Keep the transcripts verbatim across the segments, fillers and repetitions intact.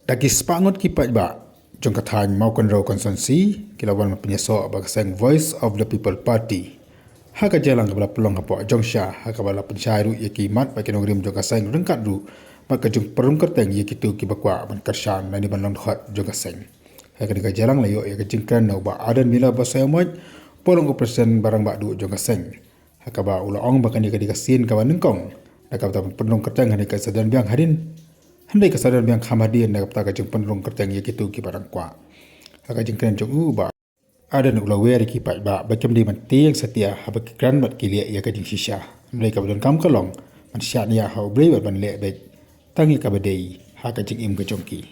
Da ki spah ngut ki paidbah jong ka thaiñ Mawkynrew Constituency ki la wan ban pynïasoh bad ka seng Voice of the People Party ha ka jingïalang kaba la pynlong hapoh Jongsha, ha kaba la pynshai ruh ïa ki mat bad ki nongrim jong ka seng ryngkat ruh bad ka jingpynrung kyrteng ïa kito kiba kwah ban kyrshan lane ban long dkhot jong ka seng. Ha kane ka jingïalang la ïoh ïa ka jingkren na u Bah Ardent Miller Basaiawmoit, uba long u president ba rangbah duh jong ka seng, ha kaba u la ong ba kane ka dei ka sien kaba nyngkong na ka bynta ban pynrung kyrteng, hynrei ka sa don biang hadien, hynrei ka sa don biang kham hadien na ka bynta ka jingpynrung kyrteng ïa kito kiba dang kwah. Ha ka jingkren jong u, u Bah Ardent u la wer ïa ki paidbah ba kim dei ban tieng satia haba ki kren bad ki leh ïa ka jingshisha, hynrei kaba donkam ka long ban shaniah ha U Blei bad ban leh beit tang ïa kaba dei ha ka jingim ka jong ki.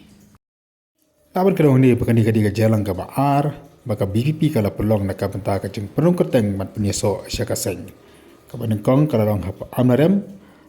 Lah ban kdew hangne ba kane ka dei ka jingïalang kaba ar ba ka V P P ka la pynlong na ka bynta ka jingpynrung kyrteng ban pynïasoh sha ka seng. Kaba nyngkong ka la long hapoh Amlarem,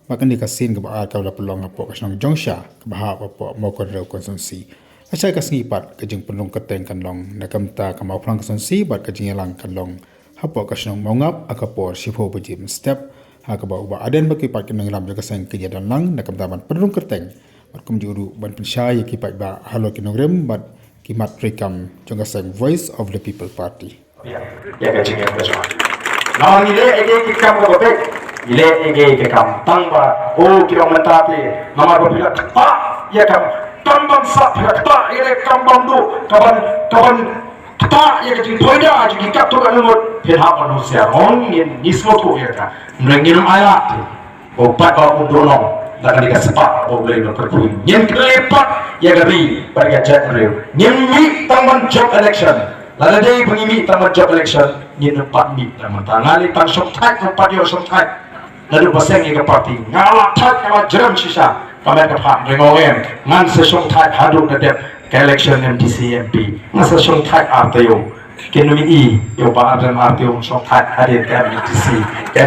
bad kane ka sien kaba ar ka la pynlong hapoh ka shnong Jongsha kaba hap hapoh Mawkynrew Constituency. Lashai ka sngi pat ka jingpynrung kyrteng kan long na ka bynta ka Mawphlang Constituency bad ka jingïalang kan long hapoh ka shnong Mawngap ha ka por shiphew baje mynstep, ha kaba u Bah Ardent bad ki paid ki nongïalam jong ka seng kin ïadon lang na ka bynta ban pynrung kyrteng bad kumjuh ruh ban pynshai ïa ki paidbah halor ki nongrim bad ki mat treikam jong ka seng Voice of the People Party. Ïa ka jingim ka jong nga. Namar ngi leh ïa ki kam kaba beit, ngi leh ïa ki kam tang ba, oh, ki ong mynta te, namar ba phi la ktah ïa ka kam bamsap, phi la ktah ïa ka kam bamduh, ka ban, ka ban ktah ïa ka jingphoida jong ki katto katne ngut, phin hap ban husiar. Ong ngin, ngi sngewthuh ïa kata. Hynrei ngin ym ailad te ba u paidbah un duh noh da kane ka spah ba U Blei u la kyrkhu. Ngin kynrei pat ïa ka ri bad ïa ka jaitbynriew. Ngim mih tang ban jop election. Lada dei ba ngi mih tang ban jop election, ngin ym pat mih tang ban ta. Nga lei tang shongthait, ym pat ïoh shongthait naduh ba seng ïa ka party. Nga la thait, nga la jrem shisha ka met ka phad, hynrei nga ong em, ngan sa shongthait haduh da dep ka election M D C M P. Nga sa shongthait ar taïew. Kin ym i ïa u Bah Ardent ar taïew shongthait hadien ka M D C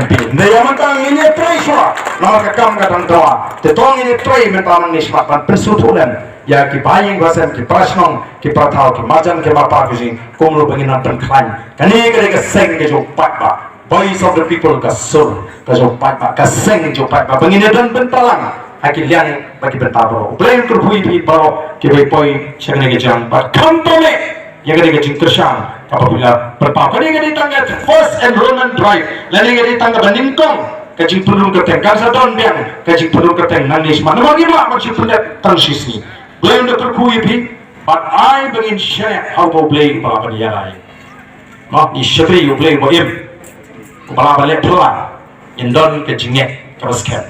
M P. Hynrei ïa mynta ngin ïa trei shuwa namar ka kam ka dang dawa. Te to ngin ïa trei mynta nangne shakhmat ban pynsngewthuh lem ïa ki bahaïing bahasem, ki para shnong, ki para thaw, ki marjan ki mapar ki jing, kumno ba ngin nang pynkhlaiñ kane ka dei ka seng ka jong u paidbah. Voice of the People, ka sur ka jong u paidbah, ka seng jong u paidbah, ba ngin ïa don bynta lang ha ki liang bad ki bynta baroh. U Blei un kyrkhu ïa phi baroh kiba poi sha kane ka jingïalang, bad khamtam eh ïa kane ka jingkyrshan kaba phi la pynpaw. Kane ka dei tang ka first enrollment drive, lane ka dei tang kaba nyngkong ka jingpynrung kyrteng, kan sa don biang ka jingpynrung kyrteng nangne shakhmat. Namar ngim lah ban shu pyndep tang shisngi. U Blei un da kyrkhu ïa phi bad ai ba ngin shaniah ha uba U Blei uba la ban ïarai. Mo, ngi shakri ïa U Blei uba im, uba la ban leh phylla, ngin don ka jingngeit kaba skhem.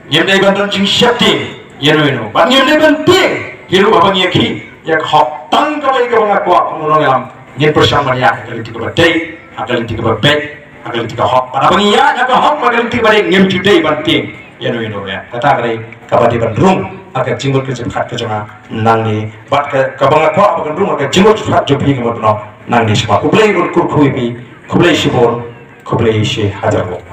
Ngim dei ban don jingsheptieng ïa uno uno, bad ngim dei ban tieng hi ruh haba ngi ïakhih ïa ka hok. Tang kawei kaba nga kwah kum u nongïalam, ngin pyrshang ban ïaid ha ka lynti kaba dei, ha ka lynti kaba beit, ha ka lynti ka hok. Bad haba ngi ïaid ha ka hok bad ka lynti kaba dei, ngim ju dei ban tieng ïa uno uno ruh. Kata ka dei kaba dei ban rung ha ka jingmut ka jingpyrkhat ka jong nga nangne, bad ka, kaba nga kwah ba kan rung ha ka jingmut jingpyrkhat jong phi ka mut noh nangne shakhmat. U Blei un kyrkhu ïa phi. Khublei shibun, khublei shihajar nguh.